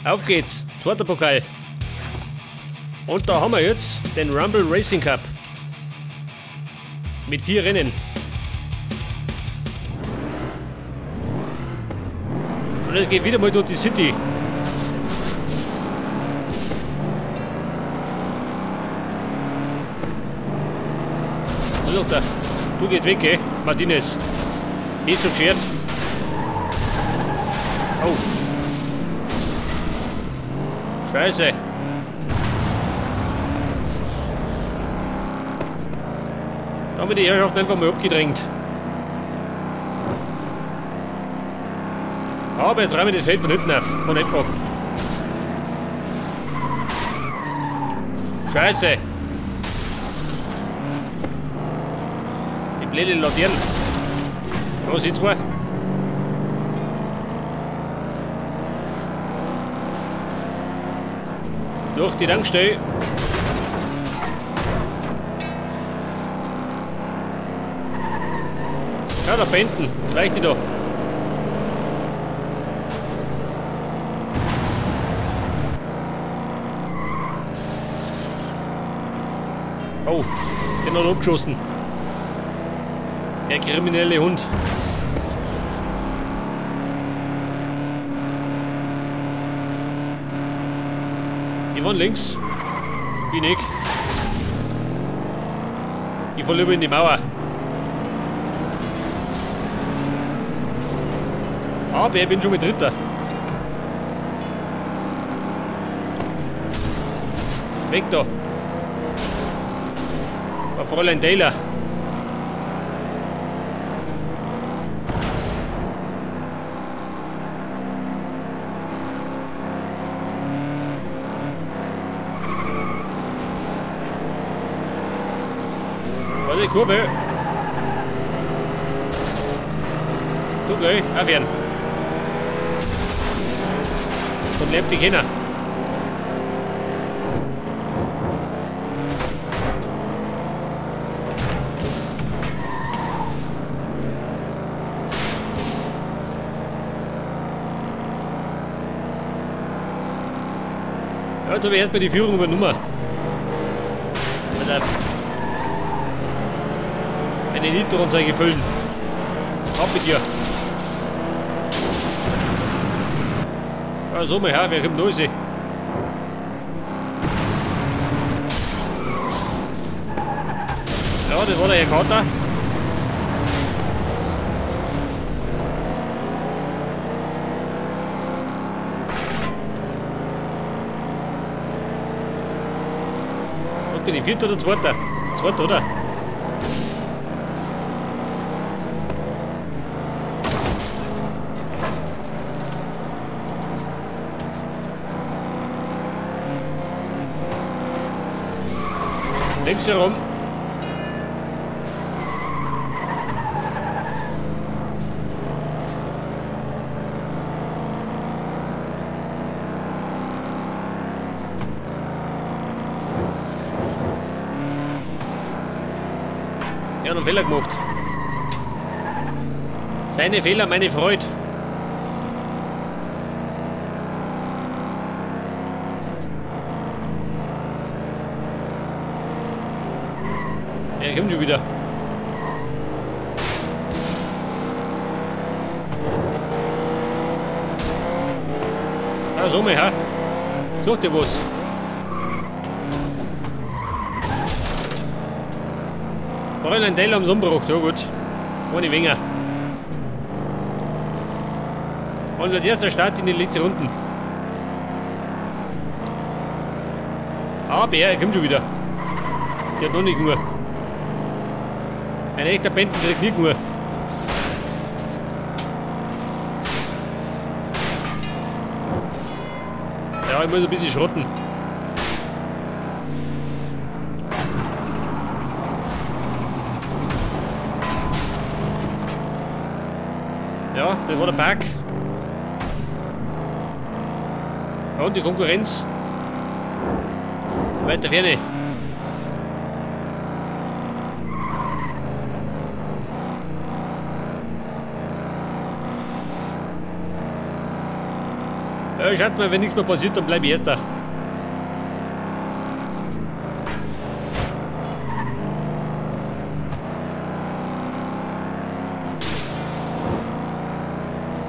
Auf geht's, zweiter Pokal. Und da haben wir jetzt den Rumble Racing Cup. Mit 4 Rennen. Und es geht wieder mal durch die City. Also, da. Du geht weg, ey, Martinez. Ist so geschert. Oh. Scheiße. Da haben wir die Herrschaft einfach mal abgedrängt. Aber jetzt räumen wir das Feld von hinten auf. Und einfach. Scheiße. Die blöde Laterne. Was jetzt war? Durch die Tankstelle. Ja, da hinten. Schleicht die da. Oh, den hat er abgeschossen. Der kriminelle Hund. Die waren links. Bin ich. Ich fahr lieber in die Mauer. Aber ich bin schon mit Dritter. Weg da. War Fräulein Taylor. Warte, Kurve. Okay, aufhören. Und lernt mich kennen. Ja, jetzt habe ich erstmal die Führung übernommen. Pass auf. Meine Nitro-Anzeige füllen. Ab mit dir. Ja, so mal her, wer kommt los? Ja, das war der Herr Kater. Und bin ich Vierter oder Zweiter? Zweiter, oder? Links herum. Er hat einen Fehler gemacht. Seine Fehler, meine Freude. Ja, kommt schon wieder. Ja, so mal, ha? Such dir was. Fräulein Taylor am Sonnenbruch, ja gut. Ohne Winger. Und als erster Start in den letzten Runden. Aber er kommt schon wieder. Der hat noch nicht nur. Ein echter Benten kriegt nicht nur. Ja, ich muss ein bisschen schrotten. Ja, das war der Park. Ja, und die Konkurrenz. Weiter Ferne. Ja, schaut mal, wenn nichts mehr passiert, dann bleibe ich Erster.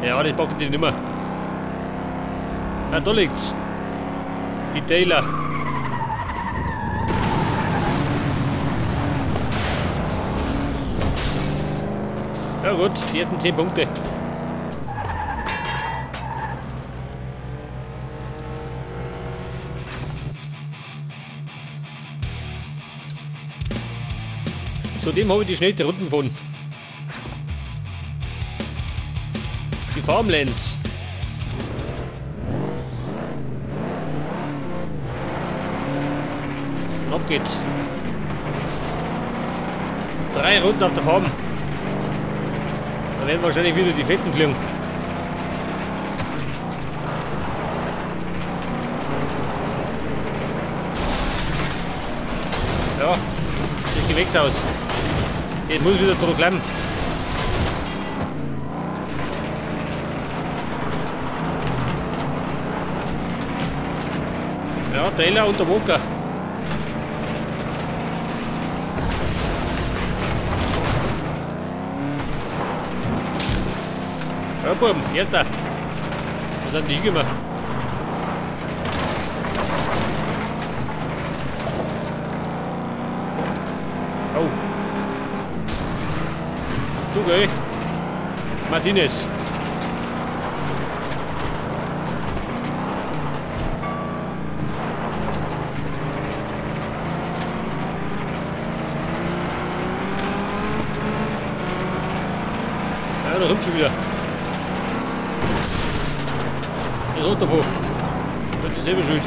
Ja, das packen die nicht mehr. Ja, da liegt's. Die Taylor. Ja gut, die ersten 10 Punkte. Zudem habe ich die schnellste Runden gefunden. Die Farmlands. Und ab geht's. 3 Runden auf der Farm. Da werden wahrscheinlich wieder die Fetzen fliegen. Ja, das Gewächshaus. Jetzt muss ich wieder drauf bleiben. Ja, Taylor und der Walker. Ja, Buben, erster. Wo sind die hingekommen? Oh. Du, gell? Martinez. Ja, da kommt schon wieder. Der ist davon. Wird dieselbe Schuld.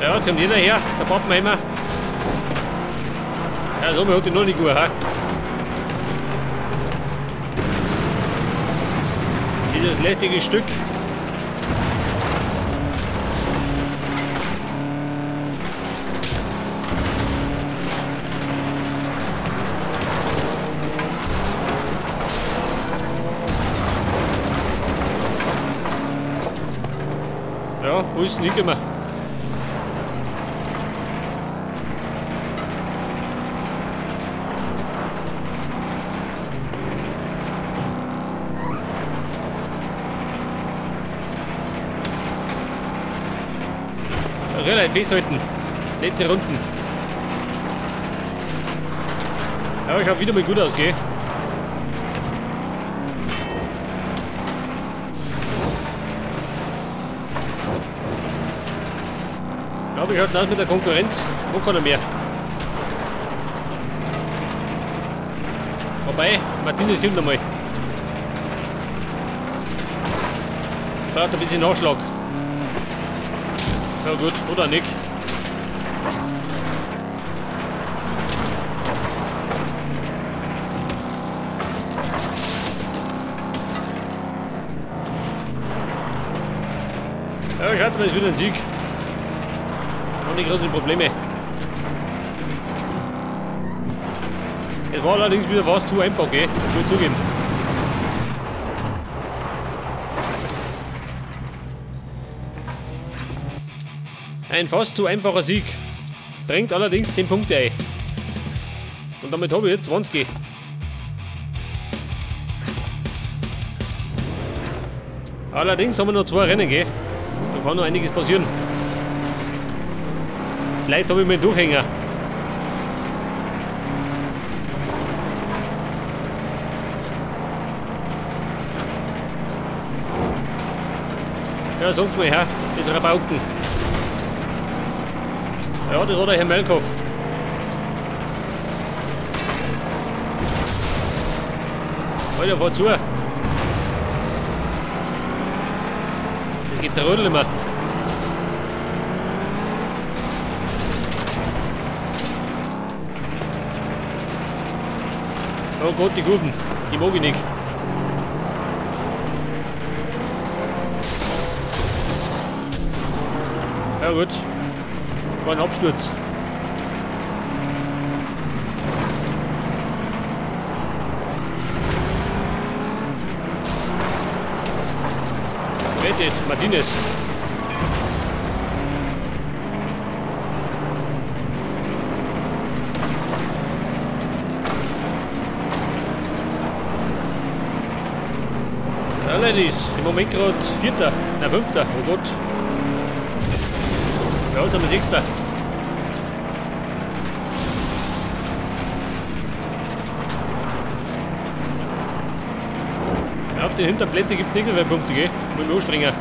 Ja, jetzt kommt jeder her, der Pappenheimer. Ja, so hat die noch nicht gut, ha? Dieses lästige Stück. Ja, wo ist denn hingekommen? Relativ festhalten. Letzte Runden. Ja, schaut wieder mal gut aus, gell? Ja, wie schaut denn aus mit der Konkurrenz? Wo kann er mehr? Wobei, Martinez kommt nochmal. Braucht ein bisschen Nachschlag. Ja gut, oder nicht. Ja, schaut mal, es wird ein Sieg. Ohne große Probleme. Es war allerdings wieder was zu einfach, gell? Muss ich zugeben. Ein fast zu einfacher Sieg. Bringt allerdings 10 Punkte ein. Und damit habe ich jetzt 20. Allerdings haben wir noch 2 Rennen, gell? Da kann noch einiges passieren. Vielleicht habe ich mir einen Durchhänger. Ja, sagt mal her, das Rabauken. Ja, das war der Herr Melkow. Alter, fahr zu. Das geht der Rödel immer. Oh Gott, die Kurven. Die mag ich nicht. Ja gut. War ein Absturz. Wer ist das? Martinez. Ja, Ladies, im Moment gerade Vierter, nein, Fünfter, oh Gott. Ja, jetzt haben wir Sechster. Ja, auf den hinteren Plätzen gibt es nicht so viele Punkte, gell? Muss ich anstrengen.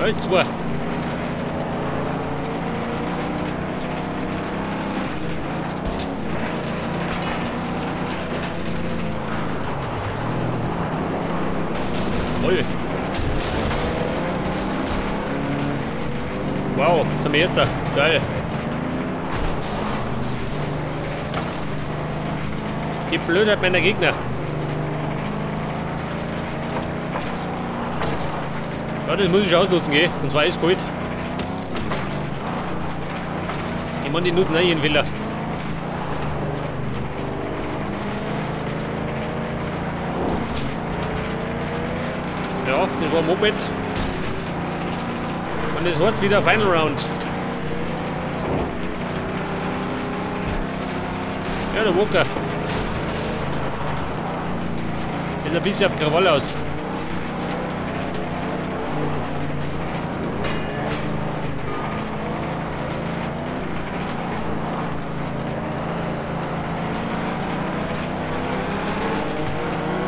Eins, zwei. Voll. Wow, zum ersten. Geil. Die Blödheit meiner Gegner. Ja, das muss ich ausnutzen, gell? Und zwar eiskalt. Ich meine, die nutzen auch jeden Fehler. Ja, das war ein Moped. Und das heißt wieder Final Round. Ja, der Walker. Ist ein bisschen auf Krawall aus.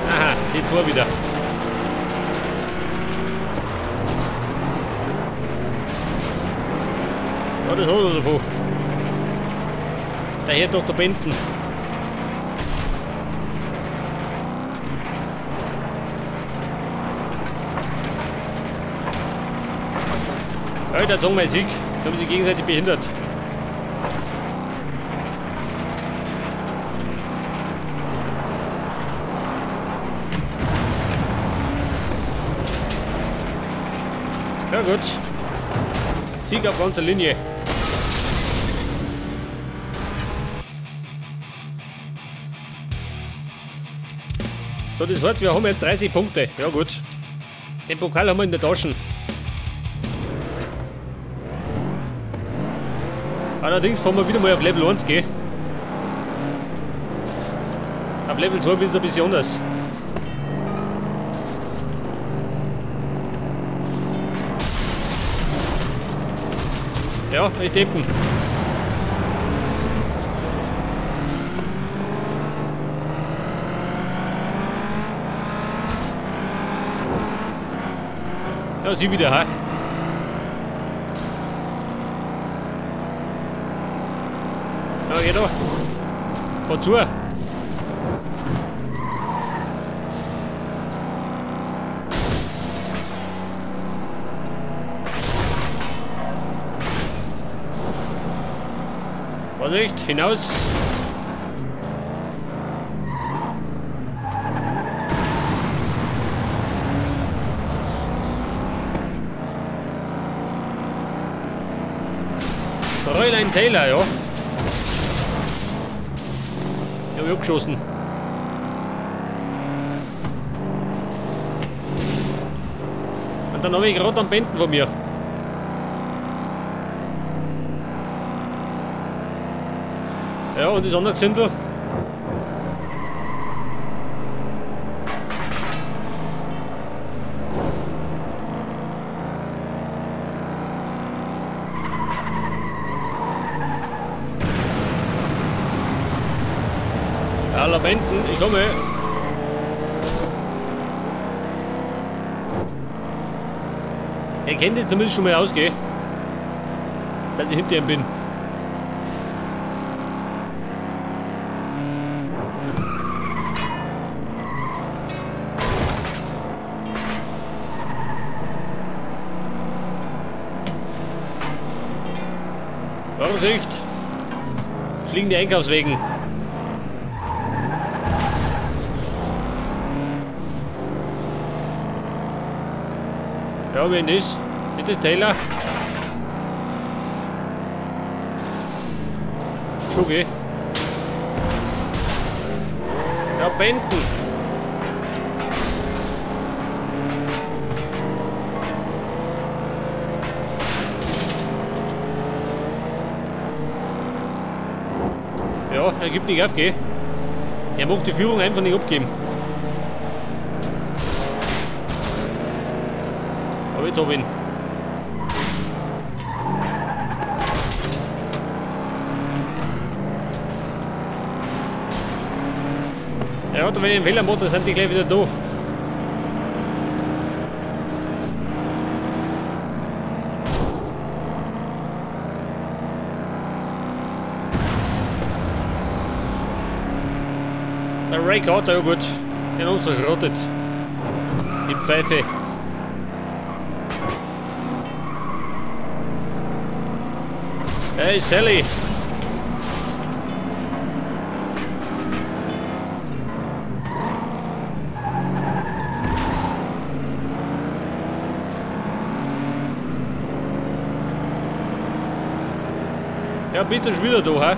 Aha, die zwei wieder. Ja, das hat er davon. Der Herr Dr. Benton. Ja, ich würde sagen, mein Sieg. Da haben sie gegenseitig behindert. Ja gut. Sieg auf ganzer Linie. So, das heißt, wir haben jetzt 30 Punkte. Ja gut. Den Pokal haben wir in der Tasche. Allerdings fahren wir wieder mal auf Level 1, gell? Auf Level 2 ist es ein bisschen anders. Ja, ich deppen. Ja, sie wieder, ha? Ja, geh da. Fahr zu. Vorsicht, hinaus. Fräulein Taylor, ja. Ich hab abgeschossen. Und dann habe ich gerade am Bänden von mir. Ja, und das andere Gesindel. Ja, Lamenten, ich komme. Er kennt jetzt zumindest schon mal ausgehen, dass ich hinter ihm bin. Vorsicht! Fliegen die Einkaufswegen. Ja, wen ist? Ist das Taylor? Schon, gell? Ja, Benton. Ja, er gibt nicht auf, gell? Er mag die Führung einfach nicht abgeben. Aber jetzt hab ich ihn. Ja, wenn ich einen Fehler mache, dann sind die gleich wieder da. Der Ray Carter, ja gut, den uns verschrottet. Die Pfeife. Hey Sally! Ja, bist du schon wieder da, hä?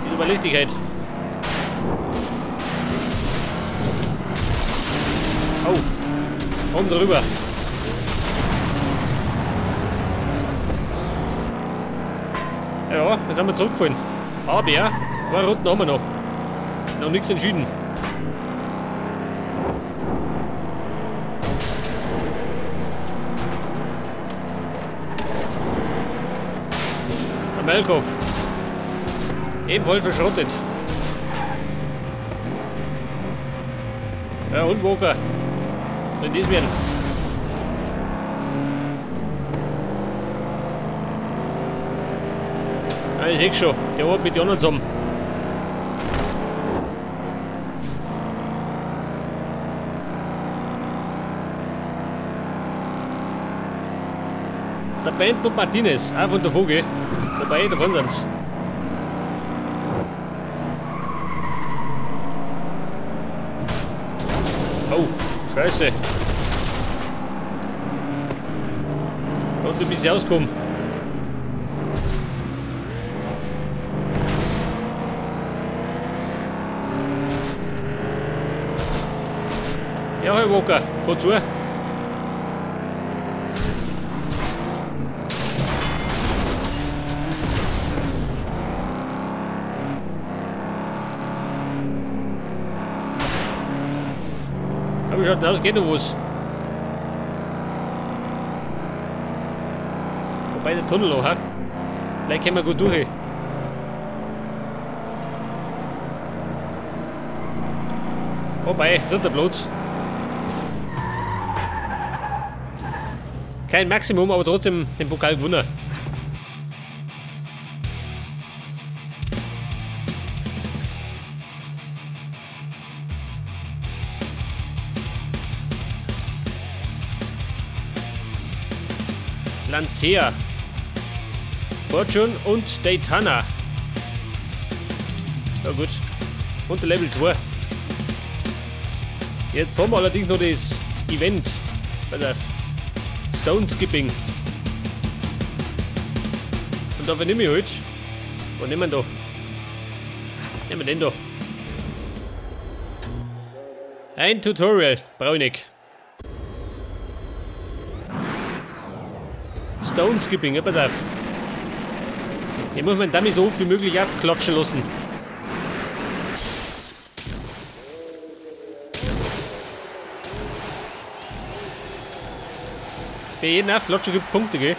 Die Überlistigkeit. Oh, komm drüber. Ja, jetzt haben wir zurückgefallen. Aber ja, ein Runden haben wir noch. Noch nichts entschieden. Der Melkov. Ebenfalls verschrottet. Ja, und Walker. Wenn das werden. Ja, ich seh schon. Der arbeitet mit den anderen zusammen. Der Benton und Martinez, auch von der Vogel. Wobei, davon sind's. Oh, Scheiße. Hat ein bisschen auskommen. Ja, Herr Walker, fahr zu. Aber schaut aus, geht noch was. Wobei der Tunnel noch, hä? Vielleicht können wir gut durch. Wobei, dritter Platz. Kein Maximum, aber trotzdem den Pokal gewonnen. Lancia, Fortune und Daytona. Ja gut. Und Level 2. Jetzt fahren wir allerdings noch das Event. Pass auf. Stone Skipping. Und dafür nehme ich heute. Was nehmen wir da? Nehmen wir den da. Ein Tutorial. Brauche ich nicht. Stone Skipping, ja, pass auf. Hier muss man damit so oft wie möglich aufklatschen lassen. Für jeden Aufklatschen gibt Punkte, gell?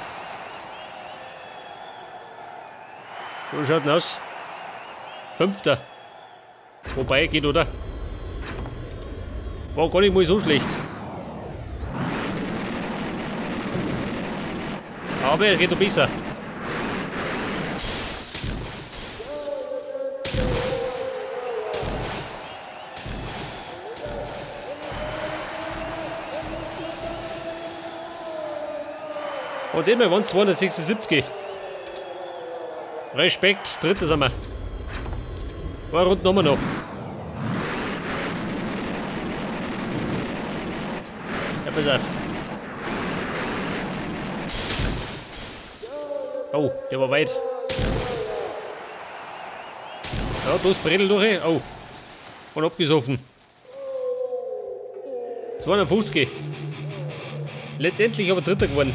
Wie schaut denn aus? 5. Wobei, geht, oder? War gar nicht mal so schlecht. Aber es geht noch besser. Und immer waren 276. Respekt, dritter sind wir. Eine Runde haben wir noch. Ja, pass auf. Oh, der war weit. Ja, da ist Bredel durch. Oh. Und abgesoffen. 250. Letztendlich aber Dritter geworden.